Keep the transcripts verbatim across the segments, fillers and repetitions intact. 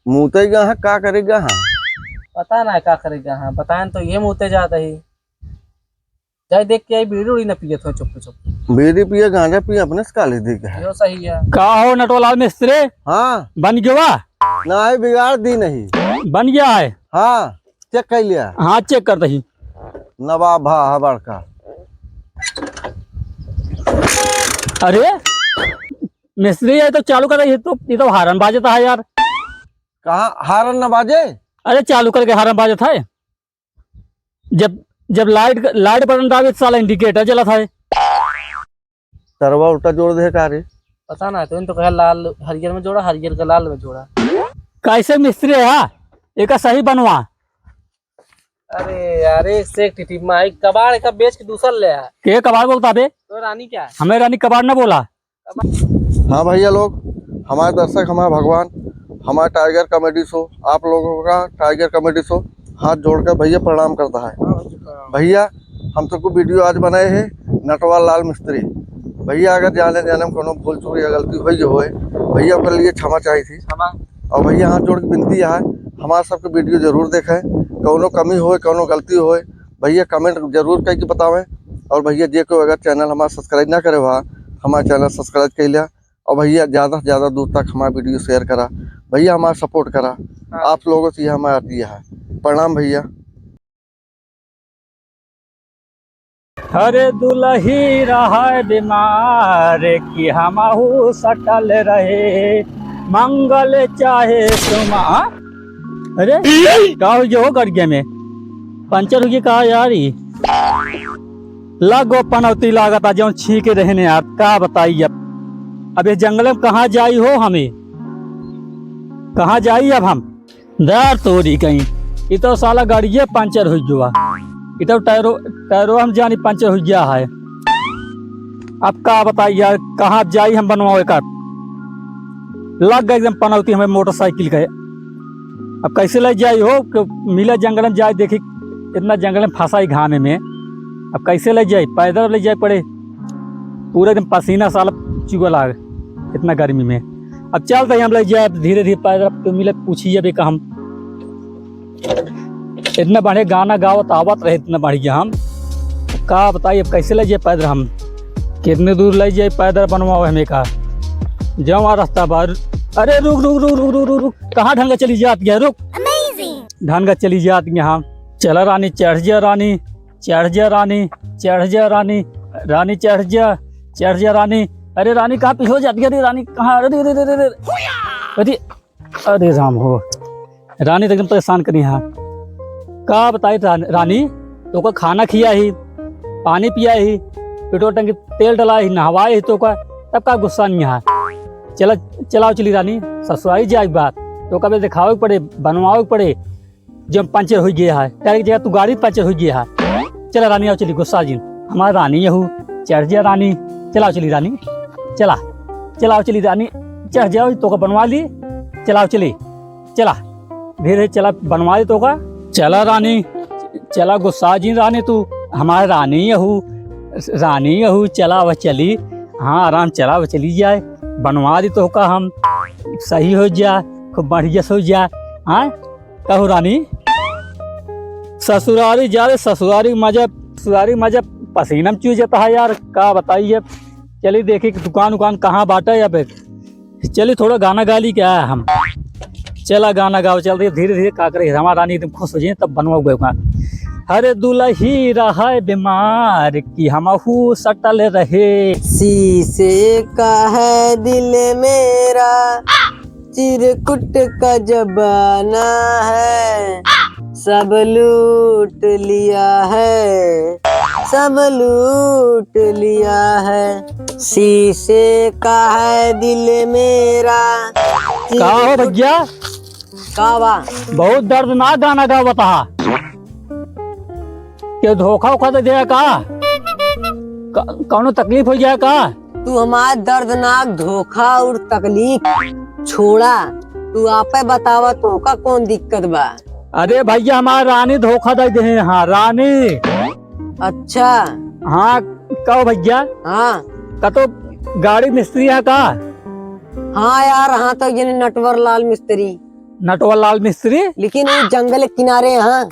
मूते गा है, का करे गा है? पता ना का करे गा है, बताएं तो ये मूते जात ही। जाए देख के आई, बीड़ी उड़ी न पियत हो चुप चुप। बीड़ी पिए, गांजा पिए, अपने से काले दी के है। यो सही है। का हो नटवरलाल मिस्त्री? हाँ। बन गवा? नाहीं, बिगाड़ दी नहीं। बन गया है? हाँ, check कर लिया। हाँ, check कर दही। नवाब भा है बड़का। अरे मिस्त्री, ये तो चालू कर रही है, तो ये तो हारन बाजता है यार। कहाँ हारन न बाजे? अरे चालू करके हारन बाजत है। जब, जब light, light button दाबे तो साला indicator जलत है। तरवा उल्टा जोड़ दे का रे? पता ना, तो इन तो कहा लाल हरियर में जोड़ा, हरियर का लाल में जोड़ा। कैसे मिस्त्री है? हाँ, एका सही बनवा। अरे यार, एक से एक टिटिप माई, कबाड़ का बेच के दूसर ले आ। के कबाड़ बोलता बे? तो रानी क्या है? हमें रानी कबाड़ ना बोला। हाँ भैया लोग, हमारे दर्शक, हमारे भगवान, हमारे Tiger Comedy Show, आप लोगों का Tiger Comedy Show हाथ जोड़कर भैया प्रणाम करता है। हाँ भैया, प्रणाम। भैया, हम सबको video आज बनाए हैं नटवरलाल मिस्त्री। भैया, अगर जाने जाने में कोनो भूल चूक या गलती होइ गई होए, भैया, ओकर लिए क्षमा चाहिए थी। क्षमा। और भैया, हाथ जोड़ के विनती है, हमारे सबके video जरूर देखें, कोनो कमी होए, कोनो गलती होए, भैया comment जरूर करके बतावें। और भैया, जे कोई अगर channel हमारा subscribe ना करे हुआ, हमारा channel subscribe कर लिया। और भैया, ज्यादा से ज्यादा दूर तक हमारा video share करा। भैया, हमारा support करा। हाँ। आप लोगों से यह हमारा अर्जी है। प्रणाम भैया। अरे दुलही रहै बीमार कि हमहू सटल रहे, मंगल चाहे सुमा-, अरे, का हो गया हो गड़िया में? पंचर हो गया का यार ई? लगो पनौती लागत आ, जौन छींके रहने यार, का बताई अब। अब ये जंगल में कहाँ जाई हो हमें? कहाँ जाई अब हम? दर तोरी कहीं, ई तो साला गाड़िये पंचर हुई गया। ई तो टायरो, टायरो हम जानी पंचर हुई गया है। अब का बताई यार, कहाँ जाई हम बनवावे का? लग गए एकदम पनौती हमें मोटरसाइकिल के। अब कैसे ले जाई हो कि मिला जंगल में जाए, देखी इतना जंगल में फंसा ही घामे में। अब कैसे ले जाई? पैदल ले जाए पड़े, पूरे दिन पसीना साला चुआ लाग इतना गर्मी में। अब चलते ही हम ले जाए धीरे धीरे पैदल, अब तो मिले पूछी अभी का हम इतना बढ़िया गाना गावत आवत रहे, इतना बढ़िया हम का बताई, अब कैसे ले जाए पैदल हम, कितने दूर ले जाए पैदल बनवाओ हमें का, जवा रास्ता बार। अरे रुक रुक रुक रुक रुक रुक रुक, कहाँ ढंगा चली जात गया, रुक। Amazing। ढंगा चली जात गया हम। चला रानी चढ़ जा रानी, चढ़ जा रानी, चढ़ जा रानी, रानी चढ़ जा, चढ़ जा रानी। अरे रानी कहाँ पीछे हो जाती है? अरे रानी कहाँ? अरे, अरे, अरे, अरे, अरे। अरे, अरे राम हो, रानी तो एकदम परेशान करी है। का बताई रान-, रानी, तोका खाना खिया ही, पानी पिया ही, पेट्रोल टंकी तेल डला ही, नहवाए ही तोका, तब का गुस्सा नहीं है? चला, चलाओ चली रानी, ससुरारी जाए के बाद, तोका बे दिखावे के पड़े, बनवावे के पड़े, जब पंचर हो गया है, टायर की जगह तू गाड़ी पंचर हो गया है। चला रानी, आओ चली, गुस्सा जिन। हमार रानी यहू, चढ़ जा रानी, चलाओ चली रानी, चला, चलाओ चली रानी, चढ़ जाओ, तोका बनवा ली, चलाओ चली, चला, धीरे धीरे चला, बनवा ली तोका, चला रानी, चला गुस्सा जिन रानी तू, हमार रानी यहू, रानी यहू, चला वह चली, हाँ आराम चला वह चली जाए, बनवा दी तोका हम, सही हो जा, खूब बढ़िया से हो जा, हाँ। कहू रानी, ससुरारी जा रे ससुरारी मजा, ससुरारी मजा पसीना में चूज जाता है यार, का बताई अब। चली देखी कि दुकान उकान कहाँ बाटे अब। चली थोड़ा गाना गा ली क्या हम। चला गाना गाओ, चल रही धीरे धीरे का करे, हमार रानी एकदम खुश हो जाए तब बनवाओ गए का। अरे दुलही रहै बीमार कि हमहू सटल रहे। शीशे का है दिल मेरा, चिरकुट का जमाना है, सब लूट लिया है, सब लूट लिया है। शीशे का है दिल मेरा। का हो भैया? का बा? बहुत दर्दनाक गाना गावत हा। के धोखा उखा दे दिया का? क-, कौनो तकलीफ हो गया का? तू हमार दर्दनाक धोखा और तकलीफ छोड़ा, तू आपे बतावा, तोका कौन दिक्कत बा? अरे भैया, हमार रानी धोखा दे दे, हाँ रानी। अच्छा। हाँ, कहो भैया। हाँ। का तो गाड़ी मिस्त्री है का? हाँ यार, हाँ तो ये नटवर लाल मिस्त्री। नटवर लाल मिस्त्री? लेकिन वो जंगल के किनारे, हाँ।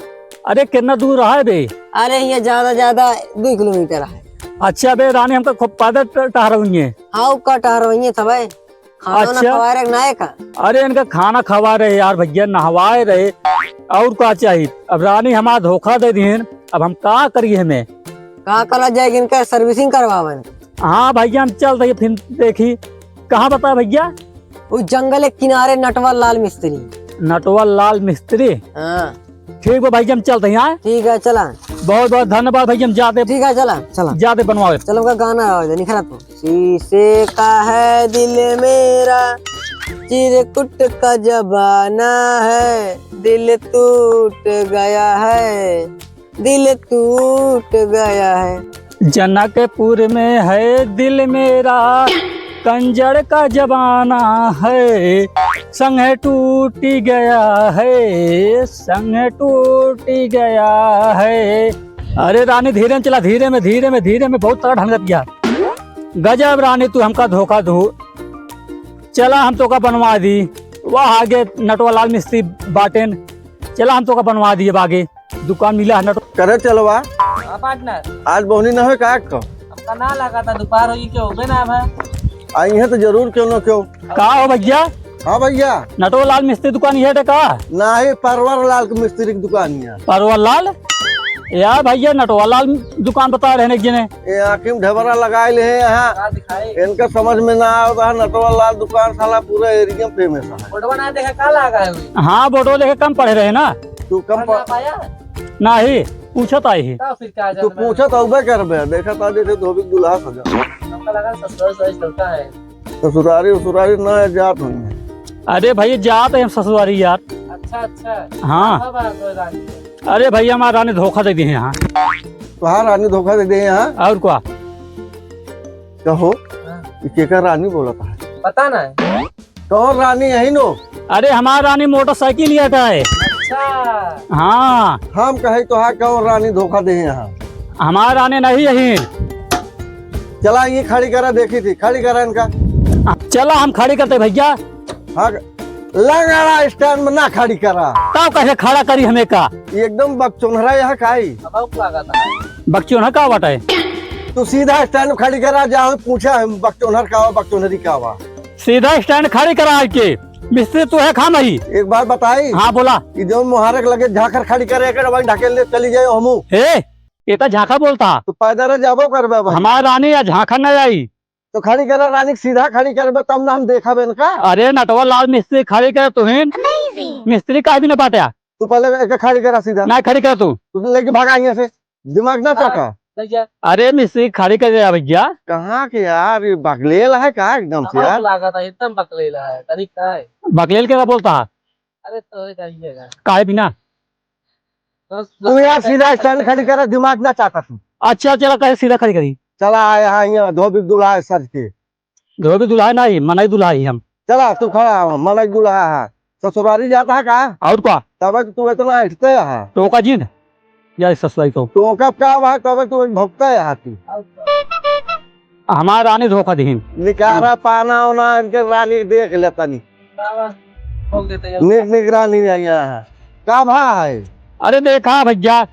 अरे, कितना दूर है बे? अरे, ये ज्यादा, ज्यादा दो किलोमीटर है। अच्छा बे रानी, हमका खूब पैदल ट-, टहरवइये। हाँ, का टहरवइये था भाई? खाना ना अच्छा। खवाए रहे, ना है का? अरे, इनका खाना खवाए रहे यार भैया, नहवाए रहे, और का चाहिए? अब रानी हमारा धोखा दे दिहन, अब हम का करी हमें? का करा जाए, इनका servicing करवावन। हाँ भैया, हम चल रही फिर देखी। कहाँ बताया भैया? वो जंगल के किनारे नटवर लाल मिस्त्री। नटवर लाल मिस्त्री? हाँ। ठीक बा भैया, हम चलत ही, हाँ? ठीक है, चला। बहुत बहुत धन्यवाद भैया, हम जाते। ठीक है, चला, चला। जाते बनवावे। चलो, का गाना आवे, निखरा तो। शीशे का है दिल मेरा, चिरकुट का जमाना है, दिल टूट गया है, दिल टूट गया है। जनकपुर में है दिल मेरा, कंजर का जमाना है, संग टूट गया है, संग टूट गया है। अरे रानी, धीरे में चला, धीरे में, धीरे में, धीरे में, बहुत तगड़ा ढंगत गया। गजब रानी, तू हमका धोखा दू। चला, हम तोका बनवा दी। वह आगे नटवा लाल मिस्त्री बाटेन। चला, हम तोका बनवा दी अब आगे। दुकान मिला है ना तो। करे चलवा। हाँ partner। आज बोहनी ना होए का को? हमका ना लगा था दोपहर होई के होबे ना भा। आई है तो जरूर क्यों ना क्यों। का हो भैया? हाँ भैया। नटवर लाल मिस्त्री दुकान ये है का? नाही, परवर लाल के मिस्त्री की दुकान है। परवर लाल? यार भैया, नटवर लाल दुकान बता रहे हैं एक जने। ये आँखी में ढबरा लगाए ले हैं यहाँ। हाँ, दिखाई। इनका समझ में ना आवत है, नटवर लाल दुकान साला पूरा area में famous है। बोर्डवा ना देखे का लगा है? हाँ, बोर्डवा देखे कम पढ़े रहे ना। तू कम पढ़- पाया? नाही, पूछत आई ही। का फिर का तू जानबे? पूछत अउबे करबे, देखत आ जैसे धोबी के दुल्हा सजा। हमका लगा ससुराल से चलता है। ससुरारी उसुरारी ना है, जात हूँ। अरे भाई, जात है हम ससुरारी यार। अच्छा, अच्छा। हाँ। कब आ गए रानी? अरे भाई, हमार रानी धोखा दे दी है यहाँ। तोहार रानी धोखा दे दी है यहाँ? और का? कहो, हाँ। ये केकर रानी बोलत है? पता ना है। कौन रानी यही नो? अरे, हमार रानी मोटरसाइकिल ही हटा है। अच्छा। हाँ। हम कहे तो हाँ, कौन रानी धोखा दे यहाँ? हमार रानी नहीं यही। चला, ये खड़ी करा, देखी थी, खड़ी करा इनका। चला, हम खड़ी करते भैया। हाँ, लंगड़ा stand में ना खड़ी करा। तब कैसे खड़ा करी हमें का? ये एकदम बकचोनहरा यहाँ का आई। बकचोनहरा का बाटे? तू सीधा stand में खड़ी करा, जा पूछा हम बकचोनहर का बा, बकचोनहरी का बा। सीधा stand खड़ी करा के। मिस्त्री तू है खा नहीं। एक बात बताई। हाँ, बोला। ये जो मुहारक लगे झांखर खड़ी करे, एक वहीं ढकेल ले चली जाए हमू। हे, ये तो झांखा बोलता। तू पैदल जाबो करबे भाई। हमार रानी या झांखा नहीं आई। तो खड़ी करा रानी के, सीधा खड़ी करबे तब ना हम देखबे इनका। अरे नटवर लाल मिस्त्री खड़ी करे तुहिन। Amazing। मिस्त्री काहे भी ना बाटे? तू पहले एक खड़ी करा सीधा। ना खड़ी कर तू। तू लेके भागा यहाँ से, दिमाग ना हाँ, चौका। नहीं जा। अरे मिस्त्री खड़ी कर दे भैया। कहाँ के यार, ये बकलेल है का एकदम से यार? लागत है, एकदम बकलेल है, तरीका है। बकलेल के का बोलता है? अरे तो ये कहिएगा। काहे बिना? बस, तू यार सीधा stand खड़ी करा, दिमाग ना चाटा तू। अच्छा, चला, कहे सीधा खड़ी करी। चला, आए हाँ, यहाँ धोबी दुल्हा है सर के। धोबी दुल्हा है नहीं, मनई दुल्हा ही हम। चला, तू खड़ा हो, मनई दुल्हा है। ससुरारी जाता है का? और का? तब तू इतना हटते है। तो का जिन? या ससुरारी तो। तो का, का बात, तब तू भोगता है हाथी। हमार रानी धोखा दिहिन। निकारा पाना ओना इनके रानी देख लेता नहीं। बाबा, ठोक देते हैं। निक निक रानी नहीं आया है। का भा है? अरे देखा भैया,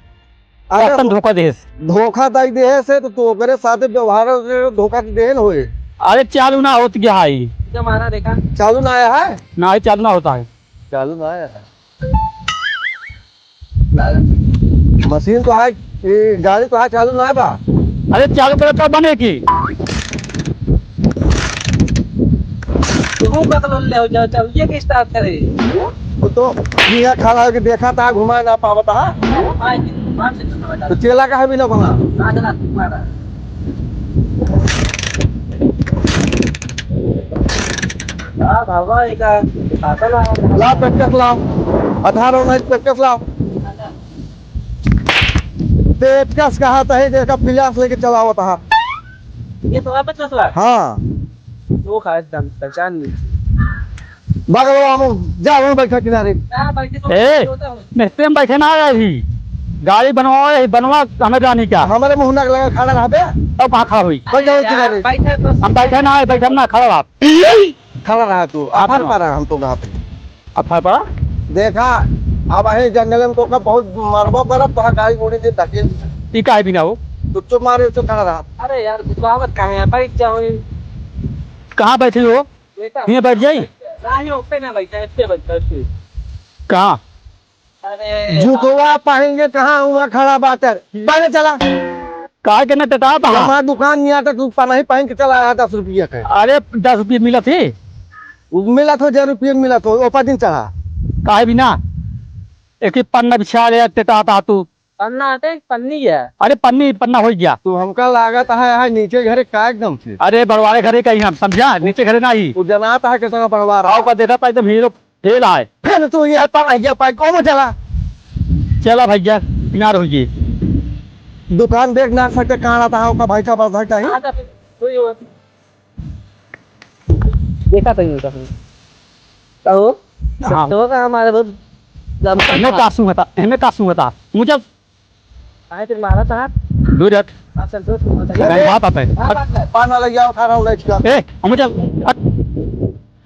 अरे कैसन धोखा देस। धोखा दई देहे से तो तू ओकरे साथे व्यवहार धोखा दे देहे न होए। अरे चालू ना होत गया है। जमाना देखा। चालू ना आया है? ना, ये चालू ना होता है। चालू ना आया है। मशीन तो है, ये गाड़ी तो है, चालू ना है बा। अरे चालू करे तब बने की। तू बकलोल ले हो जाओ, चल, ये के start करे। वो तो यहाँ खड़ा होके देखा था, घुमा ना पावत हा। तो चेला का है भी ना बना। हाँ, बाबा, एक आ, आता ना। ला, पेचकस लाओ। अठारह उन्नीस पेचकस लाओ। पेचकस कहा था, ये देखा, पिलास लेके चलावत हा। ये तो आप पेचकस ला? हाँ। वो खा एकदम पहचान ली। बगल वाला हम जा, वहीं बैठा किनारे। हाँ, बैठे तो ए, होता हो। मिस्त्री में बैठे ना आए ही। गाड़ी बनवाओ, यही बनवा हमें जानी क्या? हमारे मुंह ना लगा, खड़ा रहा बे। तब कहाँ खड़ा हुई? बैठ जाओ किनारे। बैठे तो हम बैठे ना आए, बैठे ना, खड़ा रहा। खड़ा रहा तू, आफर पड़ा हम तो वहाँ पे। आफर पड़ा? देखा, अब अही जंगल में तोका बहुत मरबो करब, तोहार गाड़ी उड़ी दे धकेल। ई काहे बिना हो? तू चुप मारे, चुप खड़ा रहा। अरे यार, घुसावत काहे है? बैठ जाओ। कहाँ बैठी हो? बेटा। हियाँ बैठ जाई? नहीं, ओपे ना बैठा, इस पे बैठा, इस पे। कहाँ? अरे। जूतवा पहन के कहाँ हुआ खड़ा बाटे? पहले चला। काहे के ना टटा बा? हमार दुकान नहीं आता, तू पनाही पहन के चला आया दस रुपया के। अरे, दस रुपया मिलत ही? उ मिलत हो, दस रुपया मिलत हो, ओपा दिन चढ़ा। काहे बिना? एक ही पन्ना बिछा ले, टटा ता तू। पन्ना आते, पन्नी है। अरे, पन्नी, पन्ना हो गया। तू हमका लागत है, है नीचे घरे का एकदम से? अरे, बड़वारे घरे कहीं हम, समझा? नीचे घरे नहीं। तू जनात है कितना बड़वार है। आओ का देखा था, एकदम हीरो फेल आए। फिर तू ये पर आइया पाए, कौन चला? चला भैया, किनार हो जी। दुकान देख ना सकते, कहाँ रहता है, ओका भाई का बस घाटा है। हाँ, तो फिर वही हुआ। देखा तो नहीं कहीं। कहो? हाँ। तो का हमारे बहुत लंबा एमे था। का सुंगता, एमे का सुंगता। मुझे आए फिर मारा था। दूर हट। हाँ, चल, तो सुंगता। मैं बात आता है। हाँ, बात है। पान वाला गया, उठा रहा हूँ, ले इसका। ए, मुझे हट।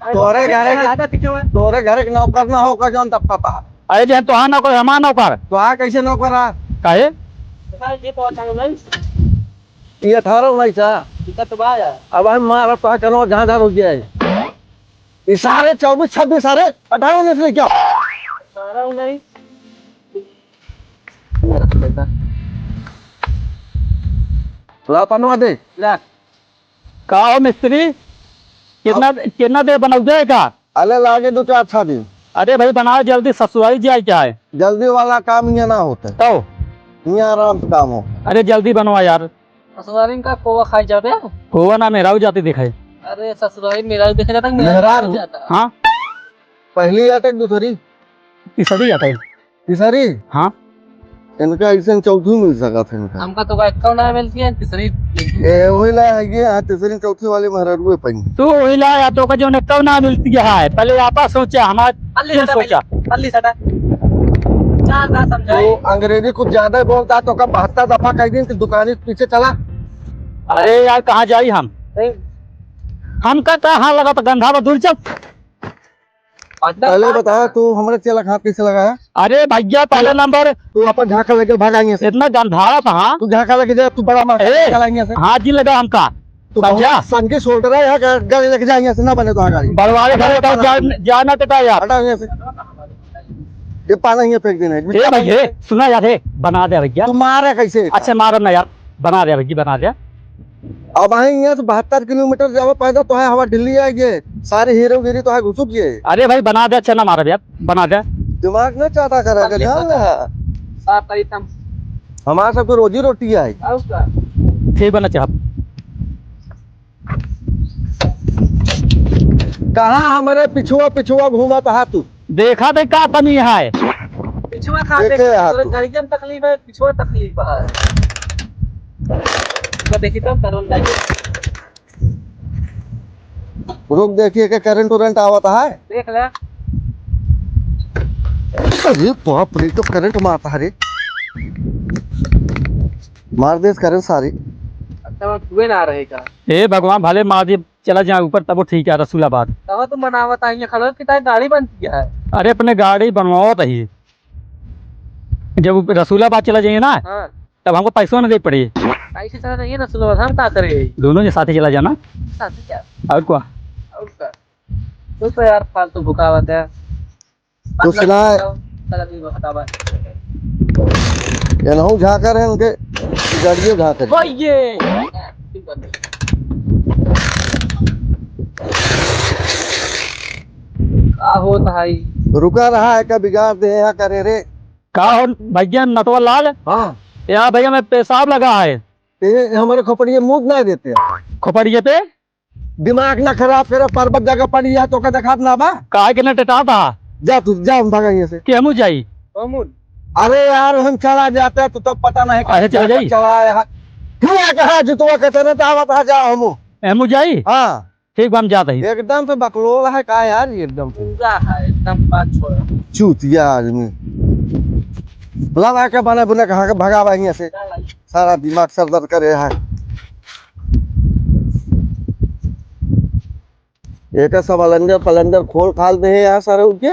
तोरे घरे के, तोरे घरे के नौकर ना होकर जौन तब पता। अरे जे तोहार नौकर, हमार नौकर। तोहार कैसे नौकर आ? काहे? ये अठारह उन्नीस आ। इतना तो बा यार। अब हम मारा तो कनो जहाँ जहाँ रुक जाए। ये सारे चौबीस छब्बीस सारे अठारह उन्नीस ले क्या? अठारह उन्नीस। ला पनवा दे। ला। का हो मिस्त्री, कितना, अब कितना देर बनौते है का? अरे लागे दो चार छह दिन। अरे भाई बनाओ जल्दी, ससुरारी जाए क्या है? जल्दी वाला काम ये ना होता है। तो? ये आराम से काम हो। अरे जल्दी बनवा यार। ससुरारी का कोवा खाई जाते हैं? कोवा ना मेहरारू जाती दिखाई। अरे ससुरारी मेहरारू देखे जाता है, मेहरारू मेहरारू? जाता है। हाँ? पहली आटे दूसरी? तीसरी आता है। तीसरी? हाँ। इनका ऐसे चौथी मिल सका था इनका। हमका तो भाई कौन ना मिलती है, तीसरी। ए, वही ला है ये, हाँ, तीसरी चौथी वाली मेहरारू है पहली। तू वही ला या तो का जो ने कौन ना मिलती है, पहले आपा सोचा, हमारा पल्ली दिल सटा सोचा। पहले, पल्ली सटा। चार ना समझाई। वो अंग्रेजी कुछ ज्यादा ही बोलता है, तो का बहत्तर दफा कह दिन कि दुकानी के पीछे चला। अरे यार, कहाँ जाई हम? नहीं। हमका कहाँ लगा तो गंधा में दूर चल। पहले बता, तू हमरे चेला के हाथ कैसे लगाया? अरे भैया, पहला नंबर। तू अपन झांका लेके भाग आएंगे से। इतना गंधारा था, हाँ? तू झांका लेके जा, तू बड़ा मार ए, चलाएंगे से। हाथ जी लगा हमका। तू समझा? बहुत सन के शोल्डर है, यहाँ गा-, गाड़ी लेके जाएंगे से, ना बने तो हाँ गाड़ी। बड़वारे घरे का जा-, जाना तो यार। हटा यहाँ से। ये पाना यहाँ फेंक देना है। ए भाई, ए, सुना यार, ए, बना दे भैया। तू मारे कैसे? अच्छा, मारो ना यार, बना दे भैया, बना दे। अब आए यहाँ से बहत्तर किलोमीटर जावे पैदल, तो है हवा ढिल्ली है ये, सारे हीरोगिरी तो है घुसुक ये। अरे भाई, बना दे, अच्छा ना मारा यार, बना दे। दिमाग ना चाहता करे, समझ जान ले। साफ करी तम। हमारा सब तो रोजी रोटी है। और का? ठीक बना चाहब। कहाँ हमारे पिछुआ पिछुआ घूमत हा तू? देखा दे का कमी है। पिछुआ कहाँ देखे देखे हा तोरे तू? गाड़ियन तकलीफ है, पिछुआ तकलीफ है। तो देखी तो करोन लागे। रुक, देखिए के करंट उरंट आवत है। देख ले। अरे बाप रे, तो करंट मारता है रे। मार दे करंट सारी। अच्छा, वहाँ कुएं ना रहे का? हे भगवान, भले मार दे, चला जाए ऊपर, तब वो ठीक है, रसूलाबाद। तब तो मनावत आई है, खड़ो कि ताई गाड़ी बनती है। अरे, अपने गाड़ी बनवावत ही। जब ऊपर रसूलाबाद चला जाइए ना, हाँ। तब हमको पैसों ना दे पड़ी। ऐसे चला जाइए रसूलाबाद, हम का करें? दोनों के साथ ही चला जाना। साथ ही क्या? और क्या? और क्या? तू तो यार फालतू भुकावत है। कुछ ना है। एनहू झांकर है उनके, गाड़ियों झांकर है। ओए ये। का होत है? रुका रहा है, का बिगाड़ दे यहाँ करे रे। का हो भैया नटवर लाल? हाँ। यार भैया मैं पेशाब लगा है। ए, हमारे खोपड़िए मुंह ना देते। खोपड़िए पे? दिमाग ना खराब करे, पर्वत जगह पड़ी है, तो का देखात ना बा? काहे के ना टटाता? जा तू, जा, हम भागा यहाँ से। के हमू जाई? हमू? अरे यार, हम चला जाते हैं, तो तब पता नहीं अच्छा, चला जाई? चला आया है। तू आ कहा, जो तू कहते ना, तो आवत आ जा, हमू। हमू जाई? हाँ। ठीक बा, हम जात हई। एकदम से बकलोल है का यार, ये एकदम से। पूरा है, एकदम बात छोड़। चूतिया आदमी। ला, ला के बने बुने कहाँ के भगावा यहाँ से। सारा दिमाग सर दर्द करे है। एक सब अलंजर पलंजर खोल खाल दे है यहाँ सारे उनके।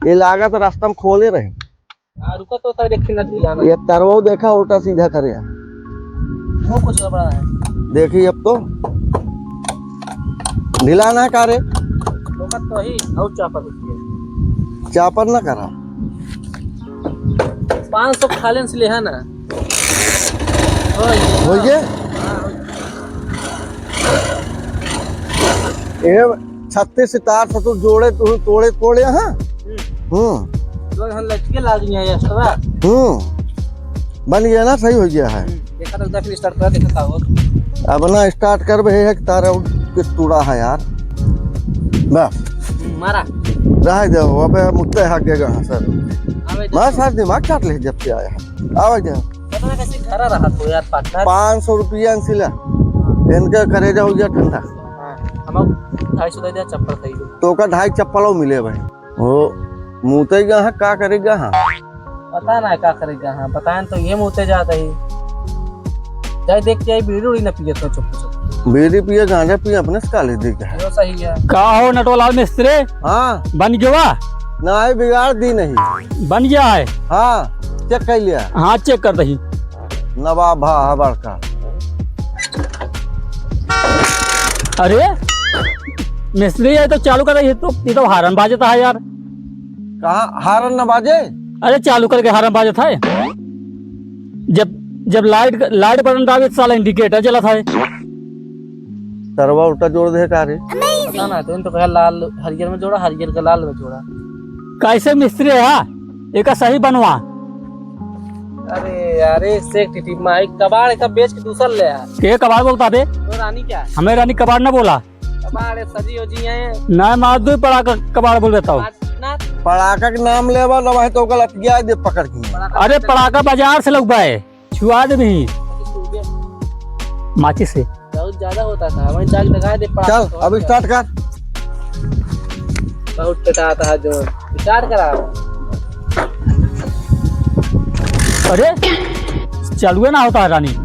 ये लागत रास्ता में खोले रहे। हाँ, रुको तो सर, एक मिनट दिलाना। ये तरवा देखा, उल्टा सीधा करे। वो कुछ गड़बड़ा है। देखी अब तो। ढिलाना है का रे? लोकत तो ही, और चापर होती है। चापर ना करा। पाँच सौ खाले से ले है ना। होई। होई गे? हाँ, होई। ये छत्तीस सितार ससुर जोड़े, तू तोड़े, तोड़े, हाँ? हम्म। हम्म। तो हम लटके लाग गया है एक्स्ट्रा। हम्म। बन गया ना, सही हो गया है। हम्म। देखा तो उधर फिर start करा, देखा का हो। अब ना start कर बे है, तारा किस टूड़ा है यार। बस। हम्म, मारा। रह जाओ, अबे मुत्ते हक गए हाँ सर। आवे दे। मार सार दिमाग चाट ले जब से आया है। आवे जाओ। पता ना कैसे घर आ रहा तो यार partner। पाँच सौ रुपया सिला। इनका करेजा हो गया ठंडा। हाँ, हम ढाई सौ दे दिया, चप्पल खरीदो। तो का ढाई चप्पलों मिले भाई। वो मूते गा है, का करे गा है? पता ना का करे गा है, बताएं तो ये मूते जाता ही। जाए देख के आई, बीड़ी उड़ी ना पिए तो चुप चुप। बीड़ी पिए, गांजा पिए, अपने से काले दे गया है। यो सही है। का हो नटवरलाल मिस्त्री? हाँ। बन गया? ना है, बिगाड़ दी नहीं। बन गया है? हाँ, check कर लिया। हाँ, check कर दही। नवाब भा हबर का। अरे मिस्त्री, ये तो चालू कर रही है, तो ये तो हारन बाजता है यार। कहाँ हारन न बाजे? अरे चालू करके हारन बाजत है। जब, जब light, light button दाबे तो साला indicator जलत है। सरवा उल्टा जोड़ दे का रे? पता ना, तो, तो कहा लाल हरियर में जोड़ा, हरियर का लाल में जोड़ा। कैसे मिस्त्री है? एका सही बनवा। अरे यार, एक से एक टिटी माई, कबाड़ का बेच के दूसर ले आ। के कबाड़ बोलता बे? तो रानी क्या है? हमें रानी कबाड़ ना बोला। कबाड़ है, सजी हो जी है। ना, मार दो पड़ाका कबाड़ बोल देता हूँ। ना। पड़ाका के नाम लेबा ना भाई, तो ओकर लतिया दे पकड़ के। पड़ाका अरे, पड़ाका बाजार से लउबा है, छुआ दे भी। माचिस से। बहुत ज्यादा होता था, वहीं जाके लगा दे पड़ाका चल, तो अब क्या? Start कर। बहुत पिटाता है जो। Start करा। अरे, चालुए ना होता है रानी।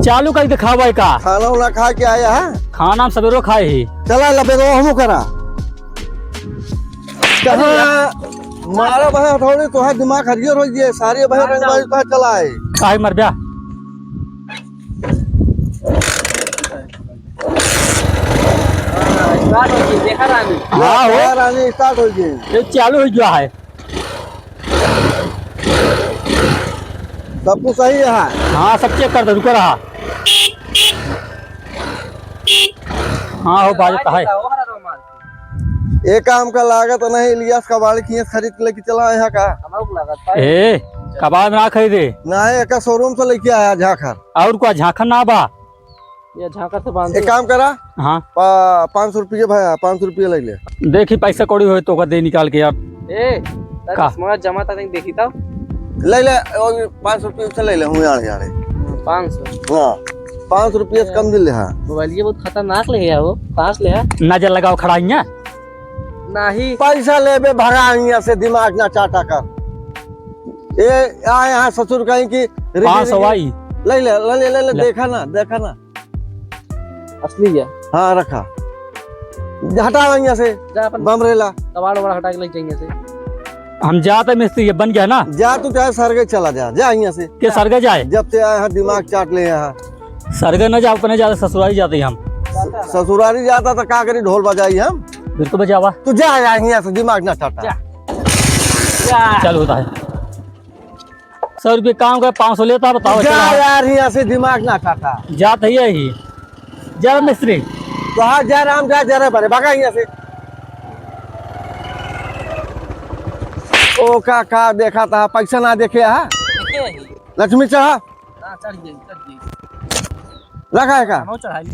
चालू करके दिखावा है का? खाना उना खा के आया है? खाना हम सवेरो खाए ही। चला लबे तो हमू करा। कहाँ मारा बहे हथौड़ी, तोहार दिमाग हरियर हो गए, सारे बहे मार रंगबाजी डाल। तोहार चला है। काहे मर गया? हाँ, start हो गई, देखा रानी। हाँ, हो। हाँ, रानी, start हो गई। ये चालू हो गया है। सब कुछ सही है? हाँ, सब check कर दे, रुको रहा। हाँ, हो, बाजत है। ये काम का लागत नहीं, इलियास कबाड़ खींच खरीद के लेके चला यहाँ का? हमारे को लागत है। ए, कबाड़ ना खरीदे। ना, एका showroom से लेके आया झांखर। और का झांखर ना बा? ये झांखर से बांध एक दे। काम करा। हाँ। पा-, पाँच सौ रुपये भैया, पाँच सौ रुपये ले ले। देखी पैसा कौड़ी होए तो का दे निकाल के यार। ए, का? चश्मा जमा था, नहीं देखी था? ले ले, और पाँच सौ रुपये से ले ले, हूँ यार, यार। पाँच सौ? हाँ, पाँच सौ रुपये से कम दिल ले, हाँ। मोबाइल ये बहुत खतरनाक ले है वो, कहाँ से ले है? नजर लगाओ खड़ा हियाँ। नहीं। पैसा लेबे भगा हियाँ से, दिमाग ना चाटा कर। ए, आ यहाँ ससुर कहीं की रिगी, पाँच सौ रिगी। आई। ले ले, ले ले, ले ले, ले। देखा ना, देखा ना। असली है। हाँ, रखा। हटा हियाँ से, जा अपन बमरेला। कबाड़ वबाड़ हटा के ले जाएंगे से। हम जाते मिस्त्री, ये बन गया ना? जा तू चाहे सरगे चला जा, जा हियाँ से। के सरगे जाए? जब से आए हैं दिमाग चाट ले यहाँ। सरगे न जाओ, अपने जाते ससुरारी जाते ही हम। ससुरारी जाता तो का करी, ढोल बजाई हम। बिल्कुल बजावा। तू जा, जा हियाँ से, दिमाग ना चाटा। जा। जा। चल होता है। सौ रुपये काम का पाँच सौ लेता, बताओ, जा चला। यार, हियाँ से दिमाग ना चाटा। जात है यही। जा मिस्त्री। तो हाँ, जा राम, जा, जा रे बड़े, भागा हियाँ से। ओ का, का देखा था, पैसा ना देखे हा? देखे वही। लक्ष्मी चाह। हाँ, चढ़ गई, चढ़ गई। रखा है का? हम चढ़ाई।